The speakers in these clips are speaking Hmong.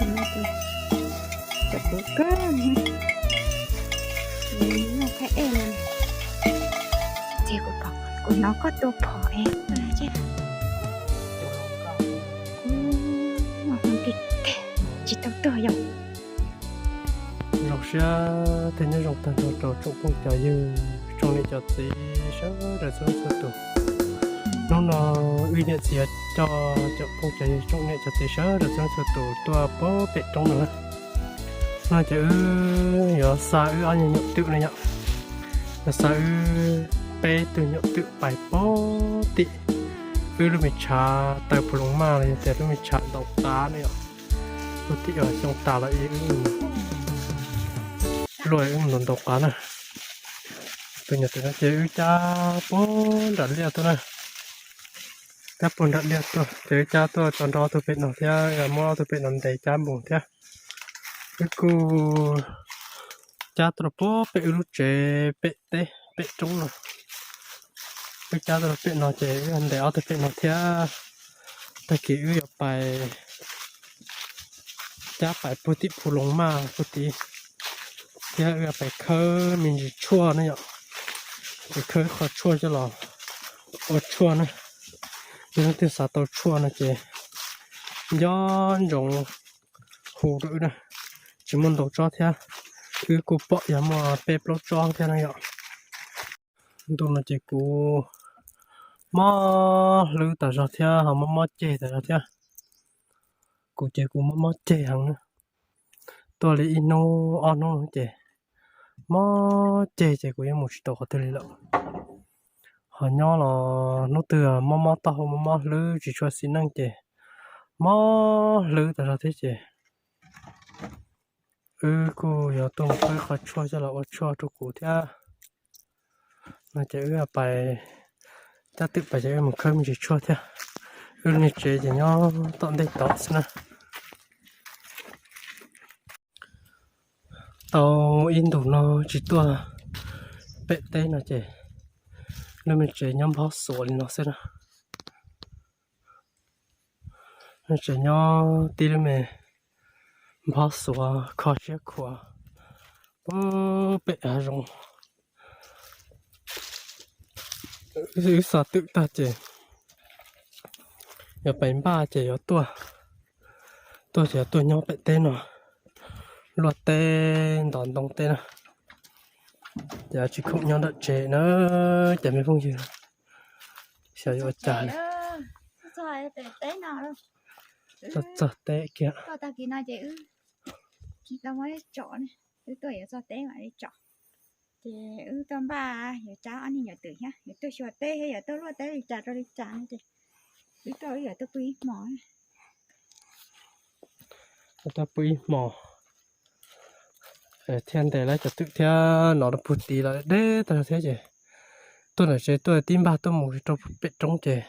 Cov kuv kawg, noj qhaib ej no, ces kuv pom, kuv hnov koj tua phom es, tsis tau tuag yom. Zoo siab thiab nyob zoo tag nrho rau tsoom phooj cov ywg tsoom niam cov txiv sawv daws txhua leej txhua tus. Hnub no wb niam txiv coj cov phooj cov ywg tsoom niam cov txiv sawv daws txhua leej txhua tus tuaj puag pem roob no na. No ces wb yuav xa wb ob nyuag nyuam twm na yom, yuav xa wb peb tug nyuam twm pais puag tim wb lub me tshav taw Phu Loos Maj los yog tias lub me tshav ntaus qav na yom. Puag tim uas xyoo tas los wb luaj wb ntaus ntaus qav na. Tus nyuam twm no ces wb cab puag nram liaj tuaj na, cab puag nram liaj tuaj ces wb cab tuaj tso nrog ob tug pem no thiab muab ob tug pem no ntes cab mus thiab. Wb kuj cab tuaj rau puag pem wb lub tsev pem teb pem roob no. Wb cab tuaj rau pem no ces wb ntes ob tug pem no thiab. Tag kis wb yuav pais cab pais puag tim Phu Loos Maj puag tid, thiab wb yuav pais khawb me ntsis tshuaj na yom, pais khawb qhov tshuaj coj los ua tshuaj na. Yog leej twg xav tau tshuaj no ces nco ntsoov hu rau wb na, tsis muaj ntau tsob thiab, wb kuj pom yog muaj peb plaub tsob thiab na yom. Ntu no ces kuv mob hlwb tas zog thiab ho mob mob ceg tas zog thiab. Kuv ces kuv mob mob ceg heev na, tuaj li ib hnub ob hnub ces mob ceg ces kuv yeej mus tsis tau qhov twg li lawm. Ho nyob los hnub twg mob mob taub hau mob mob hlwb tsis tshua xis neej ces mob hlwb tas zog thiab ces wb kuj yuav tuaj mus khawb qhov tshuaj coj los ua tshuaj rau kuv thiab. No ces wb pais, cab twm pais ces wb mus khawb me ntsis tshuaj thiab. Wb lub niag tsev ces nyob tom ntej tod xwb na. Tau ib ntus no tsis tuaj pem teb no ces lub me tsev nyob nphob xuav li no xwb na. Lub tsev nyob tib lub me nphob xuav kho siab khuav puag pem hav zoov. Wb xa twm tag ces yuav pais npaj ces yuav tuaj, tuaj ces yuav tuaj nyob pem teb no, luaj teb ntov ntoo teb na. Ces tsis khoom nyob nram tsev na, ces me phooj ywg, xyov yuav ua cas li. Txog teb kiag. Tsis tau muab tsom, wb tuaj yuav txog teb mam li tsom. Ces wb tuaj npaj yuav cab ob niag nyuam twm thiab, yuav tuaj xyuas teb thiab yuav tuaj luaj teb li cas rau li cas no ces wb tuaj wb yuav tuaj pw ib hmo. Tuaj pw ib hmo thiaj ntes lawv cov twm thiab no rau puag tid los deb tag thiab ces tuaj nram tsev tuaj tib npaj tuaj mus rau pem roob ces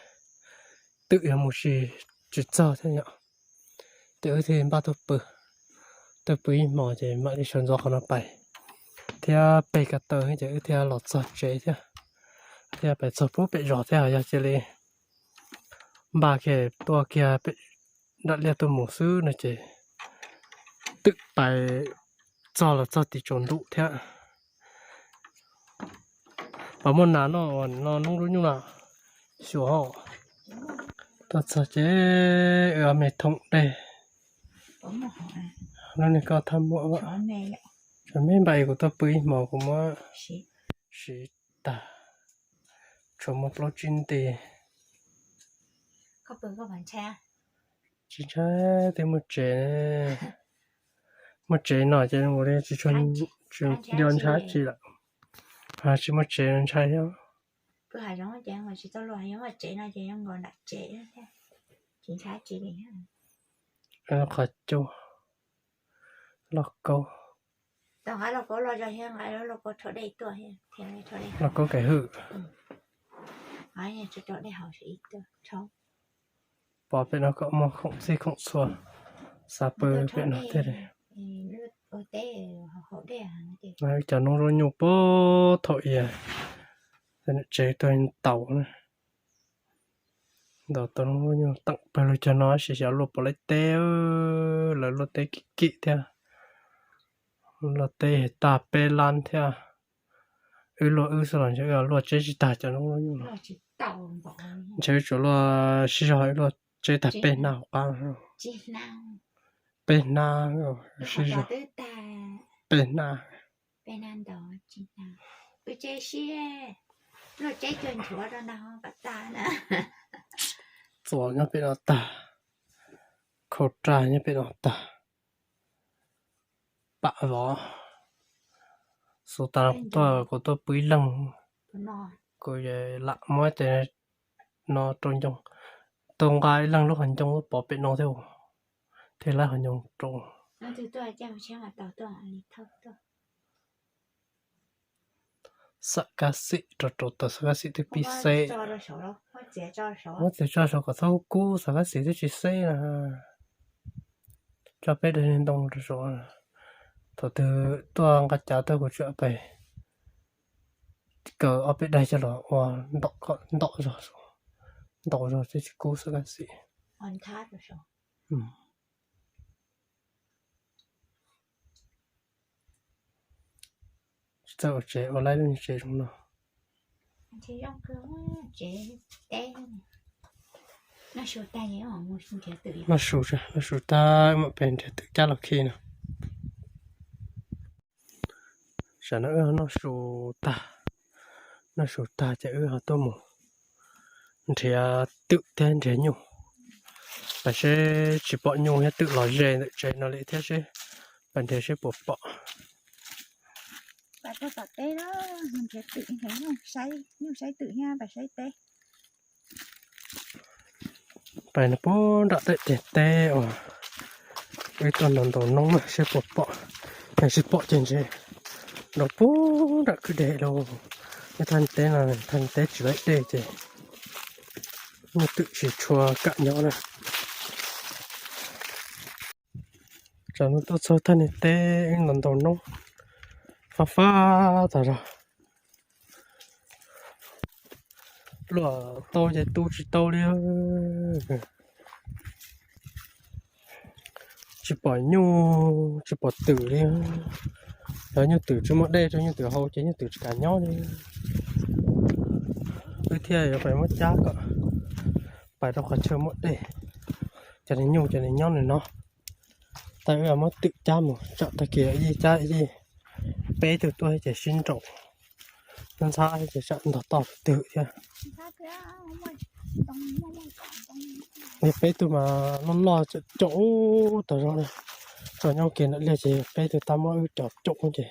twm yuav mus tsis, tsis txog thiab yom. Ces wb thiaj npaj tuaj pw, tuaj pw ib hmo ces mam li sawv ntxov qhov no pais thiab peg ko taw ces wb thiaj los txog tsev thiab, thiaj pais txog puag pem zos thiab. Yog cia li npaj kiag tuaj kiag pem nram liaj tuaj mus xwb no ces twm pais txog los txog tim tsaus ntuj thiab. Pom muaj nas noj no noob lub nyuj na, xyuas. Tuaj txog ces wb ob me thoom dej. Lub niag koj thaj muam, tshuav me npaim kuv tuaj pw ib hmos kuv muab siv tag, tshuav muaj plaub tsib nti. Tsis ntshai, twb muaj tsev, muaj tsev no ces ua li tsis tshua nco ntshaib tsi lawm. Tsis muaj tsev no ntshai thiab. Qhov cub, lauj kaub, lauj kaub kev hwm. Pom pem no kom muaj khoom txhij khoom txhua, xav pw pem no thiaj li. Cov noob zaub nyuj puag thaum i tsev tuag taus na. Ntaus tau lub nyuj teem pawg lug cog no tab sis xyov luaj puas laib teb, lawv luaj teb kim kim thiab. Luaj teb tag peb lab thiab. Wb luaj wb xwb los ntshe wb luaj tseb tsis tag cov no. Ntshe wb tsuas luaj sib zog wb luaj tseb tag peb hnab hauv qab. Peb hnab, sib zog peb hnab. Txuas nyob pem no tag, khau raj nyob pem no tag. Pam vov, xub tas kuv tuaj, kuv tuaj pw ib leeg, kuv lam muab tes no rau ncoo, tuaj nqa ib leeg lub qhov ncoo pov pem no thiab, thiaj laib qhov ncoo rau. Xam kab xim rau rau tawm xam kab xim twb pib xeb. Muab txiav tso saud kom txhob kub, xam kab xim twb tsis xeb na. Tso peb daim ntoo rau saud. Thaum twg tuaj nqa cav tuaj kuv tsuas pais kaw ob peb daim coj los ua ntaum zog, ntaum zog thiaj tsis kub xam kab xim. Tsis txawj ua tsev ua laib lub niag tsev zoo no. Noj su tag, noj su tag mam pem nrhiav twm cab los khi no. Tam no wb noj su tag, noj su tag ces wb ho tuaj mus nrhiav twm thiab nrhiav nyuj. Pais seb tsis pom nyuj thiab twm los ze ntawm tsev no li thiab seb, pais nrhiav seb puas pom. Pais puag tom teb los nrhiav twm, nyuj saib twm thiab pais saib teb. Pais no puag nram tej teb uas wb tuaj ntaus ntaus noob seb puas pom, yog tsis pom ces ntshe ntaus puag nram kwj deg lauj. Wb thaj teb no, thaj teb tsis laib dej ces nyuj twm tsis tshua kam nyob na. Tam no tuaj txog thaj niag teb wb ntaus ntaus noob, fab fab tas zog. Luaj tau ces tu tsis tau li. Tsis pom nyuj tsis pom twm li. Yog nyuj twm tsis muaj dej rau nyuj twm haus ces nyuj twm tsis kam nyob li. Wb thiaj yuav pais muab cab kom pais rau qhov chaw muaj dej, cov niag nyuj cov niag nyob nws no. Tab wb muab twm cab mus tsam tag kis yij cab yij, peb tug tuaj ces sib nraus, ntxhab ces tsam ntog toj twg thiab. Yog peb tug mas loj loj caum ub tag zog, tso nyob kev ntawm liaj ces peb tug tab muab wb cov caum ces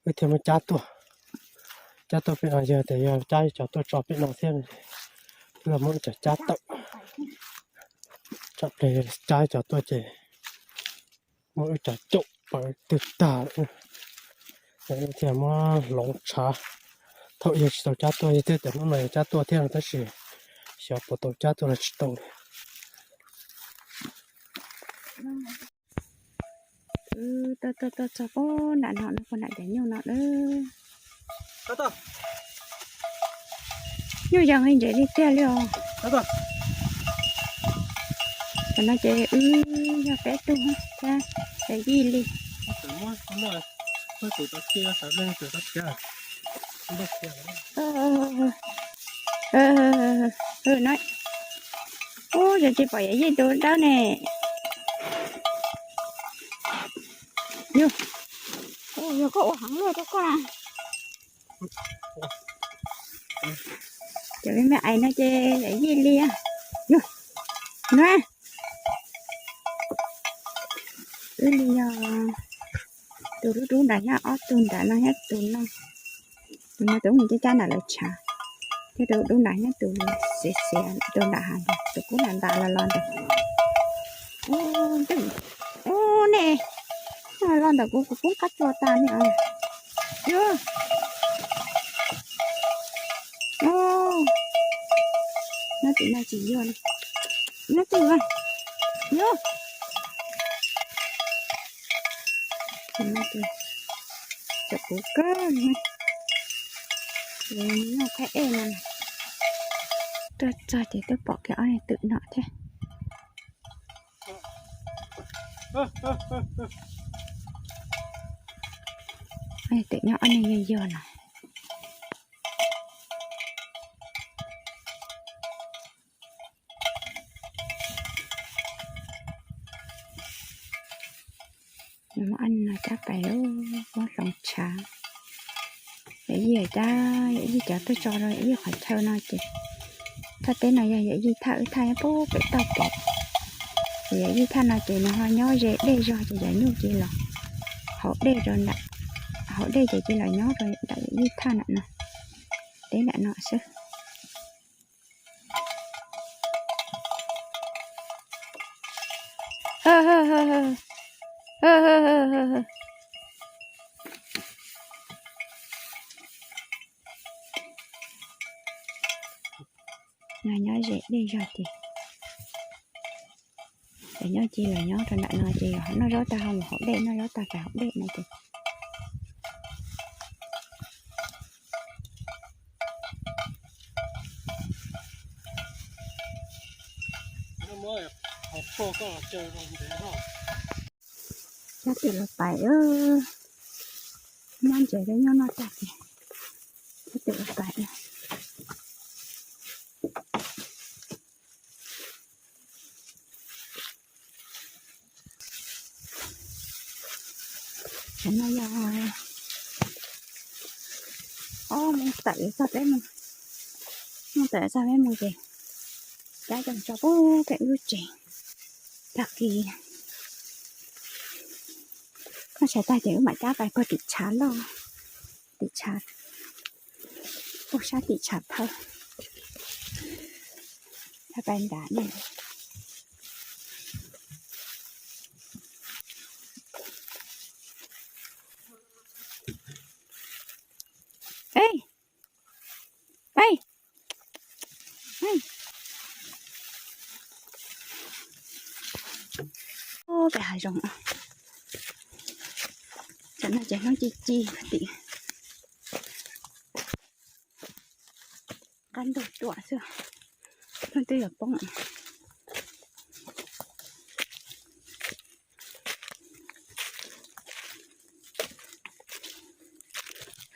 wb thiaj muab cab tuaj. Cab tuaj pem no yog tias yog cab cov tuaj tso pem no thiab, wb muab wb cov cab tawm. Tsam pliag cab cov tuaj ces muab wb cov caum pawv twg tag lawm, thiaj muab hloov tshav. Thaum yog tsis tau cab tuaj, yog tias cov hnub no yog cab tuaj thiab no tab sis xyov puas tau cab tuaj los tsis tau li. Tuaj tuaj tuaj txog puag nram no, puag nram cov nyuj no na. Nyuj yog nqi ntsev li tiag li os. Tam no ces wb yog peb tug thiab, yij li. Ub, yog tsis pom yawm yij tus dawb ne. Yog koj ua heev luaj rau koj na. Cov me me ais no ces yawm yij li. Yog na, wb li yog tus dub dub nram thiab ob tug nram no thiab tus no. Tus no tus mus cab cab nram lawv tshav, thiab tus dub nram thiab tus xiav xiav tus nram hav ntawd, tus kub nram ntas los los ntawd. Ub ne, los ntawm kuv, kuv poob qab tsua tas ne. Yog, no tim no tsis yog li, no tim no yog. Tim no ces tseem puv kawg li, noj qaib ej no. tuaj txog ces twb pom kiag ob niag twm no thiab. Twm nyob ob niag yog yog no. Muab ob niag no cab pais lub hloov tshav. Yawm yij cab, yawm yij cov tuaj tso rau yawm yij qhov chaw no ces thaj teb no yog yawm yij thaj, wb thaj nyob pem toj pem. Ces yawm yij thaj no ces nws ho nyob ze dej zog ces cov nyuj cia los haus dej rau nram, haus dej ces cia los nyob rau nram yawm yij thaj nram no, teb nram no xwb. No nyob ze dej zog ces, ces nyob cia los nyob rau nram no ces noj zaub tag ho mus haus dej, noj zaub tag pais haus dej no ces. Cab twm los pais, nyob ntses rau nyob noj tag ces cab twm los pais. Tam no yog ob moos tawm txog peb moos, moos tawm txog peb moos ces cab coj tso pub pem wb lub tsev. Tag kis noj tshais tag ces wb mam cab pais puag tim tshav loj, tim tshav, puag sab tim tshav phawj, cab pais nrad ne. Pem hav zoov, tam no ces hnub ci ci tim qab ntug tuam xwb, hnub twb yuav poob.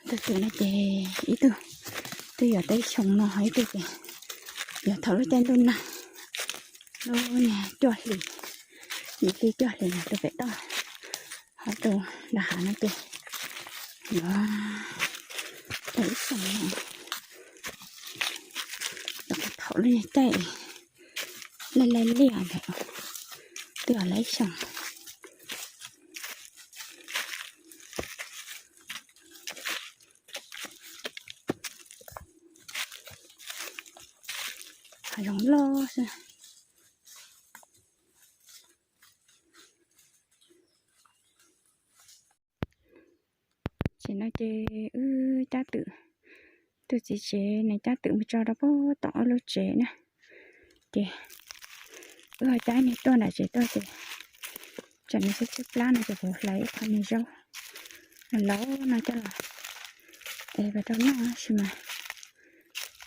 Tus twm no ces ib tug twb yuav tau xyoo no, ho ib tug ces yuav thaum lub caij ntuj nag, lub niag cuaj hlis, yim hli cuaj hlis no tus pem toj, ho tus nram hav no ces yuav tau ib xyoos no, thaum lub niag caij laij laij liaj ntawd twb yuav tau ib xyoos. Hav zoov loj xwb. Tam no ces wb cab twm, tus txiv tsev nws cab twm mus tso rau pem tom wb lub tsev na. Ces wb ho cab niag tuaj nram tsev tuaj ces tsam nws tshaib tshaib plab no ces kuv hlais ib qho niag zaub laus no coj los ev rau noj tab sis mas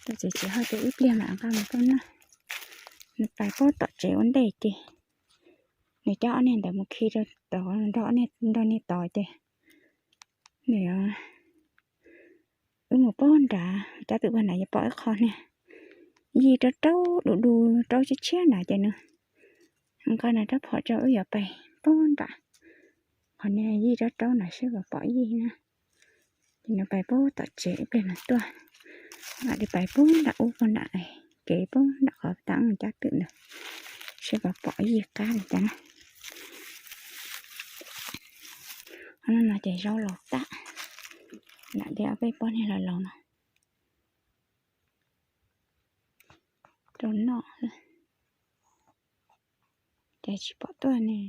tus txiv tsev ho tias ib pliag mam nqa mus rau noj. Nws pais pem tom tsev ua ntej ces nws cab ob niag ntawd mus khi rau tod, nrog ob niag, nrog niag tod ces nws, wb mus pem nrad, cab twm pem nrad yuav pom ib qho niag yij raub raub du du, raub tshiab tshiab nrad ces nws nqa nws rab phom rau wb yuav pais pem nrad. Qhov niag yij raub raub nrad seb puas pom yij na. Ces nws pais pem tom tsev, ib pliag nws tuaj, mam li pais pem nram ub pem nram kev pem nram qhov tab cab twm ntawd seb puas pom yij qab li cas na. Hnub no ces zaub laus tag, nram tej ob peb pob niag laus laus no rau noj. Ces tsis pom tuaj ne.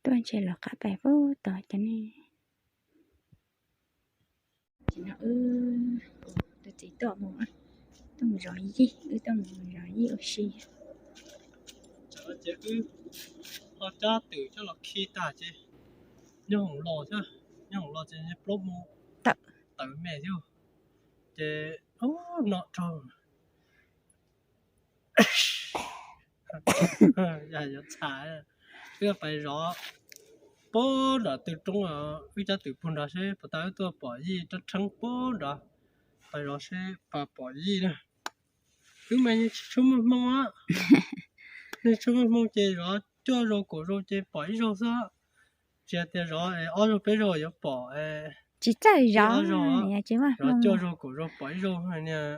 Tuaj ntshe los qab pais pem tod cov ne. Tam no wb, tus txiv tuaj mus, tuaj mus zov yij, wb tuaj mus zov yij ua si. Tam no ces wb ho cab twm coj los khi tag ces nyob hoom los thiab, nyob hoom los ces plaub mus tawm me thiab, ces no raug yog yuav txhais, wb pais zov puag nram tw roob, wb cov twm puag nrad seb puas tau wb tuaj pom yij rab rheeb puag nrad, pais zov seb puas pom yij na. Wb mas yeej tsis tshua muaj hmoo, yeej tsis tshua muaj hmoo ces zov cuaj zaug kaum zaug ces pom ib zaug xwb, tsis hais tias zov ob zaug peb zaug yuav pom, tsis txawj zov, zov cuaj zaug kaum zaug pom ib zaug, niag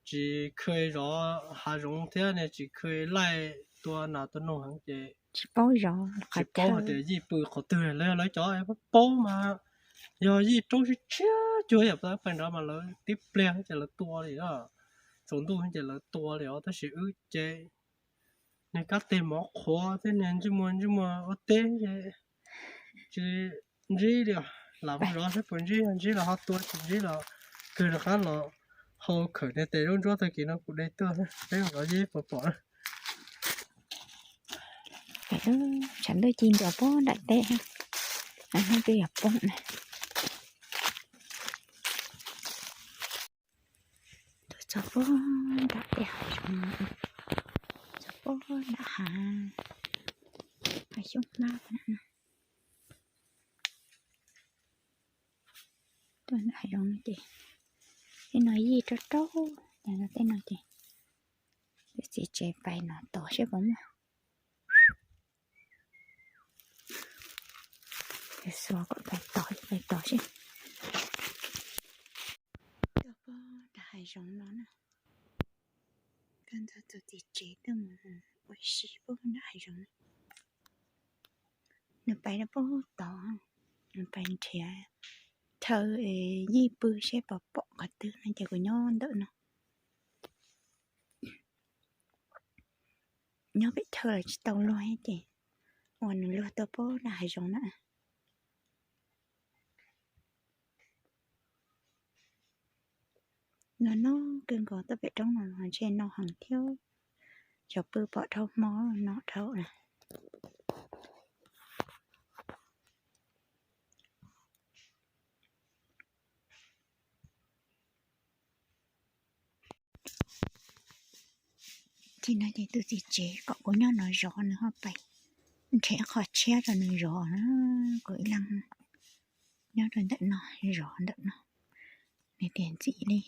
tsis khw zov hav zoov thiab niag tsis khw laij tua nas tua noog heev ces tsis paub zov, tsis paub hais tias yij pw qhov twg, lawv yog lawv cov paub mas, yog yij roob tshiab tshiab cuag yam pais nrad mas lawv tib pliag ces lawv tua li, tsaus ntuj ces lawv tua li os, tab sis wb ces niag kab teg mov qhuav thiab niag ntsej muag ntsej muag ua teb ces tsis ntsib li. Lam mus zov seb puas ntsib, ntsib los ho tua, tsis ntsib los kawg rov qab los hau khawm niag tes zaub ntsuab tag kis no kuv de tuaj seb zov yij puas pom. Tshav ntuj ci ntsuav puag nram teb, hnub twb yuav poob na. Tuaj txog puag nram teb hav zoov, txog puag nram hav, hav xyoob hmab na. Tuaj nram hav zoov no ces tej no yij rau rau, ces no tej no ces tus txiv tsev pais no tos seb puas muaj. Xuas kom pais tos, pais tos seb. Tuaj puag nram hav zoov no na. Tuaj nrog tus txiv tsev tuaj mus ua si puag nram hav zoov. Nws pais rau puag tod, nws pais nrhiav chaw yij pw seb puas pom qhov twg no ces kuv nyob ntawm no. Nyob pem chaw los tsis tau luag ces uas nws luag tuaj puag nram hav zoov na. No no kawg nkaus, tuaj pem roob no los ntshe no heev thiab. Cov pw pom dhau hmo no dhau na. Txij no ces tus txiv tsev kom kuv nyob no zov, nws ho pais nrhiav qhov tshiab rau nws zov na. Kuv ib leeg nyob rau ntawm no zov ntawm no. Nws tias ntxim li,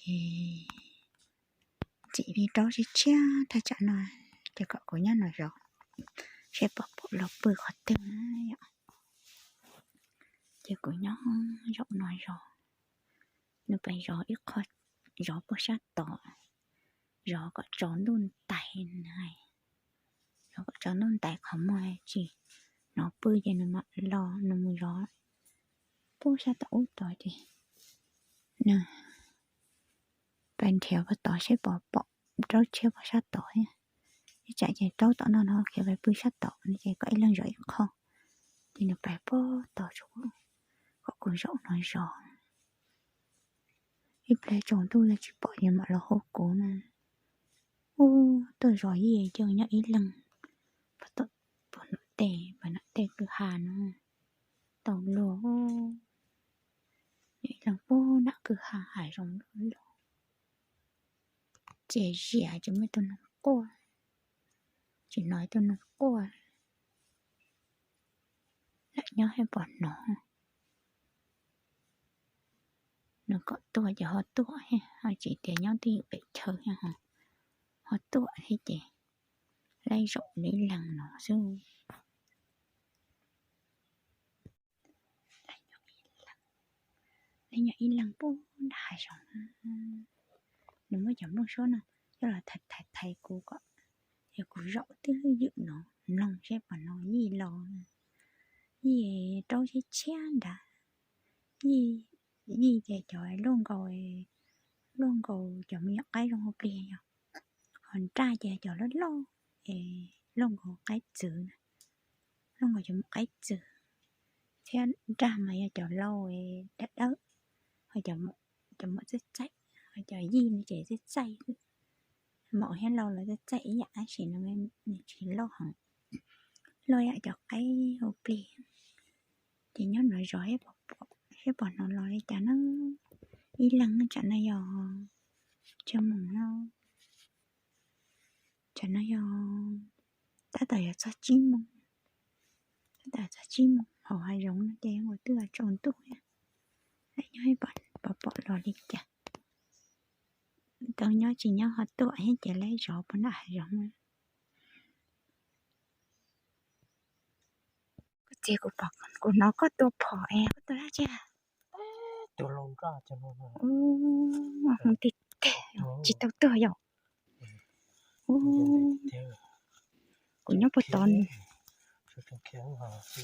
ntxim li rau tshiab tshiab thaj tsam no, ces kom kuv nyob no zov seb puas pom los pw qhov twg na yom. Ces kuv nyob zaum no zov, nws pais zov ib qho, zov puag sab tod, zov kom tsaus ntuj ntais na, zov kom tsaus ntuj ntais qhov muag tsis hnov pw ces nws mam los, nws mus zov puag sab tod ub tod ces nws pais nrhiav puag tod seb puas pom rau tshiab puag sab tod thiab. Ib tsam ces rau tom no no khiav pais pw sab tod no ces kom ib leeg zov ib qho, ces nws pais puag tod tsuas kom kuv zaum no zov. Ib pliag tsaus ntuj yog tsis pom ces mam los hu kuv na. Ub, tuaj zov yij ces nyob ib leeg puag tom, puag nram tej, puag nram tej kwj ha no tau luag, nyob ib leeg puag nram kwj ha hav zoov luag. Ces ziam ces muaj tus noog quaj, tsis hnov tus noog quaj, lam nyob thiab puas hnov. Nws kom tuaj ces ho tuaj thiab, ho tsis tias nyob twj ywm pem chaw thiab, ho tuaj thiab ces laib zaum ib leeg no xwb. Laib nyob ib leeg puag nram hav zoov. Nws muab cov nplooj suab no coj los thaiv thaiv thaiv kuv kom, yog kuv zaum twj ywm no mloog seb puas hnov yij los. Yij rau tshiab tshiab nrad, yij, yij ces cov luaj nkaus, luaj nkaus cov me nyuam qaib zoo ua plig yog, ho nraj ces cov loj loj, luaj nkaus qaib txwv, luaj nkaus cov maum qaib txwv, thiab nraj mas yog cov lau dawb dawb, ho cov maum txaij txaij, ho cov yij no ces txaij txaij xwb. Maum thiab lau lawv txaij txaij ib yam tab sis no nws tsis loj heev, loj yam cov qaib ua plig. Ces nyob nov zov thiab pom hnov los li cas na. Ib leeg tsam no yog tsawg moos no? Tsam no yog tab tom yuav txog tsib moos, tab tom txog tsib moos hauv hav zoov no ces ua twb tsaus ntuj thiab. Nyob pom pom los li cas. Tau nyob tsis nyob ho tuaj thiab ces lawv zov puag nram hav zoov. Koj txiv, kuv hnov koj tua phom es koj tua dab tsi? Ua hmoov tiag tiag, tsis tau tuag yom? Kuv nyob puag tod.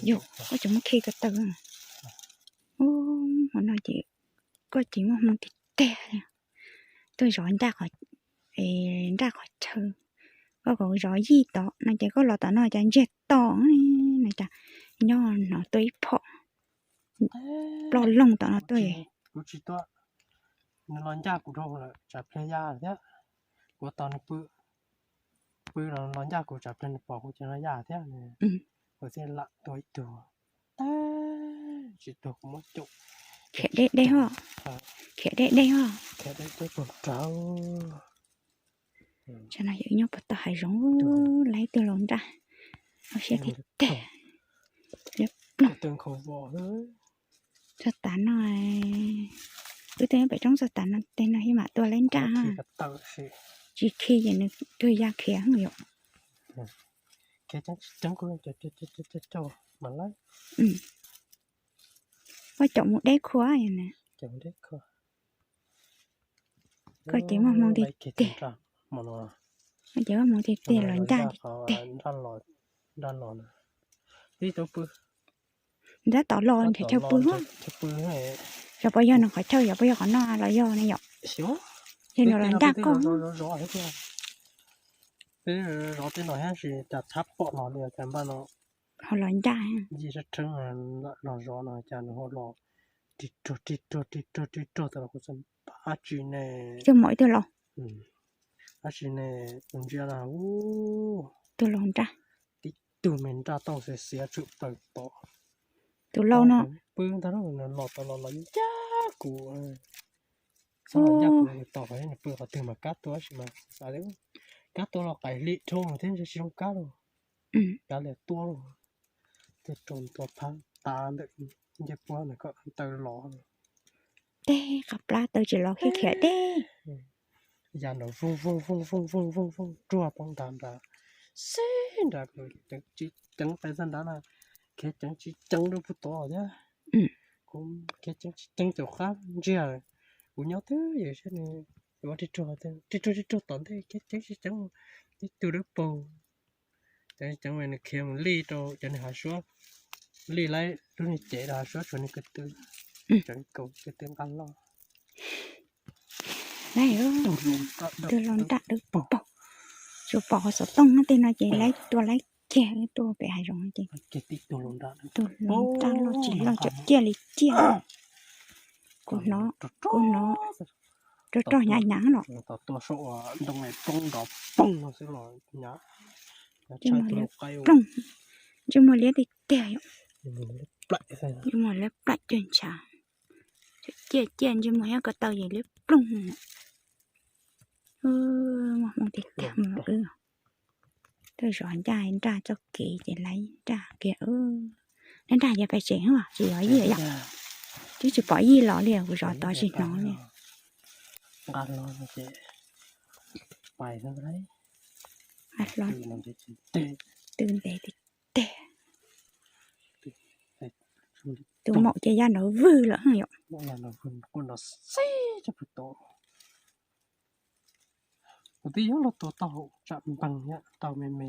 Yog koj tseem muab khi ko taw. Ub, hmo no ces koj ces muaj hmoo tiag tiag li. Tuaj zov ncaj qhov, nraj qhov chaw. Koj kom zov yij tod no ces koj los tom no cas ntsiag to no cas nyob no tuaj ib phom ploj loog tom no tuaj. Kuv tsis tuaj, nws los ncaj kuv dhau lawm tsam pliag ya thiab. Kuv tos nws pw, pw los los ncaj kuv tsam pliag nws pom kuv ces no ya thiab. Kuv thiaj lam tua ib tug. Tsis tuag kuv muab caum. Khiav deb deb os, khiav deb deb os. Khiav deb deb puag nrad. Tsam no yus nyob puag tom hav zoov, laib ib tug laus nraj, lub siab tiag tiag. Liab ploog. Txog tav no, wb twb nyob pem roob txog tav no tej no thiaj mam tua laib nraj. Tsis khi ces nws tuag ya khiav yom. Koj caum mus deb khua. Koj ces muaj hmoo tiag tiag. Koj ces muaj hmoo tiag tiag los ncaj tiag tiag. Ntab tom los nrhiav chaw pw. Xyov puas yog nws qhov chaw, xyov puas yog qhov no los yog ne yom. Yog nws los ncaj koj. Zov tej no thiab sis cas txhab pom los li cas npaj no. Ho los ncaj. Yij sab rheeb los zov no cas nws ho los ri ruag ri ruag ri ruag ri ruag tas los kuv txog npaj dab tsi ne. Twb mom ib tug laus. Dab tsi ne, kuv ntsia na. Tus laus nraj. Tib tug me nraj tauj xiav xiav tshwm plaws tod. Tus laus no pw ntag, los tod los los ncaj kuv. Txhob los ncaj kuv, tos qhov nws pw qhov twg mas kab tua tab sis mas xav tias kab tua los qaim hli dhau thiab ntshe tsis zoo kab lauj. Kav liam tua lauj. Tej rau tua phab tav ntawm ncej puab ntawd kom taw los. Tej qab plab taw tsis los khiav khiav deb. Ya nrov voog voog voog voog voog voog voog ruag poob nrad nrad. Xeb nrad kuv ceev tsis ceev pais txog nrad na, khiav ceev tsis ceev rau puag tod thiab. Kuv khiav ceev tsis ceev caum qab ntsiag. Kuv nyob twb yam siab nws ua ri ruag ri ruag ri ruag tom ntej khiav ceev tsis ceev. Tib tug dawb paug. Ceev ceev nws khiav mus lij rau cov niag hav suab, lij laib lub niag cev rau hav suab tshuav nws ko tw, ceev kaus ko tw nqaj loj. Tus laus nraj dawb paug, tsuas pom qhov xov tooj tej no ces laib tua laib kiag tuaj pem hav zoov ces tus laus nraj loj tsis loj tseem ciaj li ciaj. Kuv hnov, kuv hnov rog rog hnyav hnyav no. Tua saum ntoo poob nrov poog no xwb los hnyav. Ntsej muag liab ploog, ntsej muag liab tiag tiag yom. Ntsej muag liab plaim cuag ntshav. Ciaj ciaj ntsej muag nyob ko taw ces liab ploog. Muaj hmoo tiag tiag mus wb. Tuaj zov ncaj nraj txoj kev ces laib nraj kiag. Laib nraj ces pais tsev tsis zov yij yom. Twb tsis pom yij los li kuv zov tod tsis hnov li. Nqa hlo ces pais hlo tw ntev tiag tiag. Tus maum ces ya nrov vwg lawm yom. Kuv twb yuav luag tua tau tsam npeeg thiab, tau me me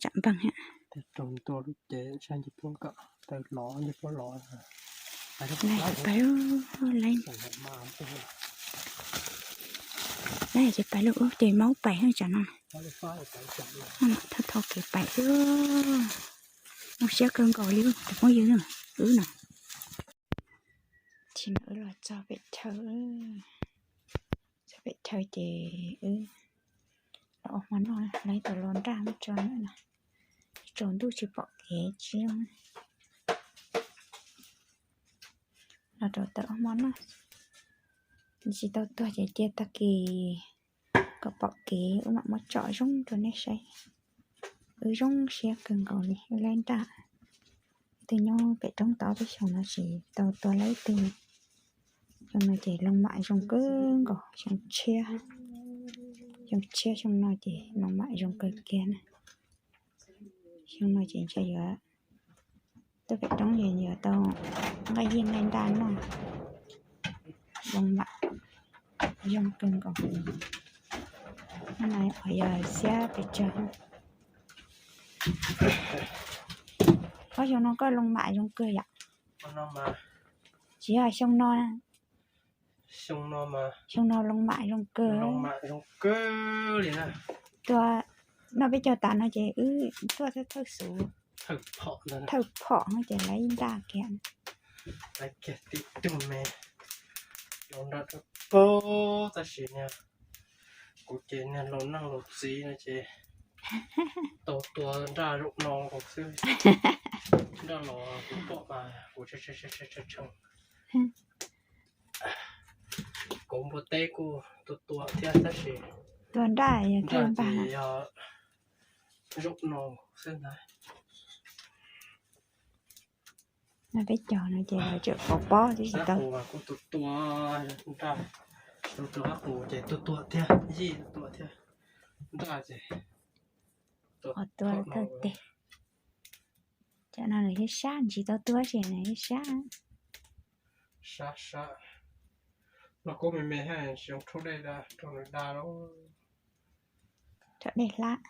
tsam npeeg thiab. Tej raug tua lub cev saib nce puab kom tawm los nce puab los. Laib pais, laib, laib ces pais lub ub ces maub pais tsam no. Thau thau kev pais xwb. Zoo siab kawg nkaus li tus phooj ywg wb no. Tsis no wb los txog pem chaw, txog pem chaw ces wb los ua hmo noj, laib tus laus nraj muab tso na. Tsaus ntuj tsis pom kev tsis zoo. Los rau tawm ob hmo no, tsis tau tuag ces cia tag kis kom pom kev wb mam muab tsom zoo rau nej saib. Wb zoo siab kawg nkaus li, wb laib nraj. Twb nyob pem roob tau peb xyoos no tsis tau tuag laib twg. Xyoo no ces loo mam zoo kawg nkaus, xyoo tshiab, xyoo tshiab xyoo no ces loo mam zoo kawg kiag na. Xyoo no ces ntshe yuav tuaj pem roob es yuav tau nqaij yij nqaij nraj noj. Loo mam zoo kawg nkaus. Hnub no yog xiab pes tsawg. Ob xyoo no koj loo mam zoo kawg yom? Tsis yog xyoo no, xyoo no loo mam zoo kawg. Tuaj noj peb caug tas no ces wb tuaj thawj xus, thawj phom ces lawv ib nraj kiag. Tim tug me, los nraj rau pag tab sis niag, kuv ces niag laus neej laus txiv no ces tau tua nraj zaum no nkaus xwb. Nraj los kuv pom mas kuv tshee. Kuv npua teb kuj tua tua thiab tab sis tua nraj ces yog zaum no xwb ntag. Peb caug no ces lawv tseem pov pob twb tsis tau. Kuv tus tua nraj, tus tua qab qus ces tua tua thiab, yij tua thiab, nraj ces tua tag tes. Cov no lawv thiaj sab, tsis tau tuag ces lawv thiaj sab. Sab sab. Los kub me me thiab tsis zoo rhaub dej da, rau nws da lawm. Rau dej hlab.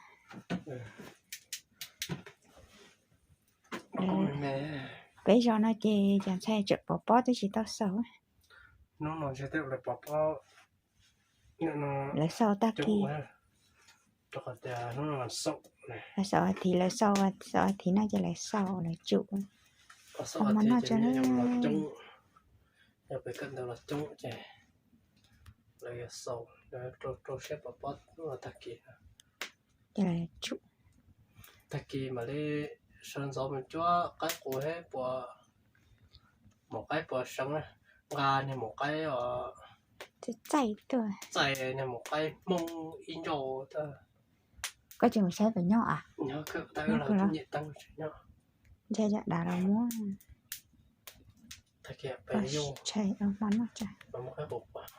Peb zos no ces cov ntxhais tseem pov pob twb tsis tau xaus. Hnub no ntshe tej lawv pov pob, lawv xaus tag kis. Lawv xaus a thiv, lawv xaus a thiv no ces lawv xaus lawv tsum. Ho mov noj tso na. Yog pem kawm ntawv los coob ces lawv yuav xaus, lawv rau siab pov pob tag kis. Ces lawv tsum. Tag kis mam li sawv ntxov mus cuab qaib qus thiab puas, maum qaib puas seev, nqa niag maum qaib os, txais niag maum qaib Hmoob ib ncauj. Koj tsis mus saib puas nyob a? Nyob kawg, tab sis lawv nyem teeb tsis nyob. Ntshe yam dav los muab. Tag kis peb yuav mus qaib qus.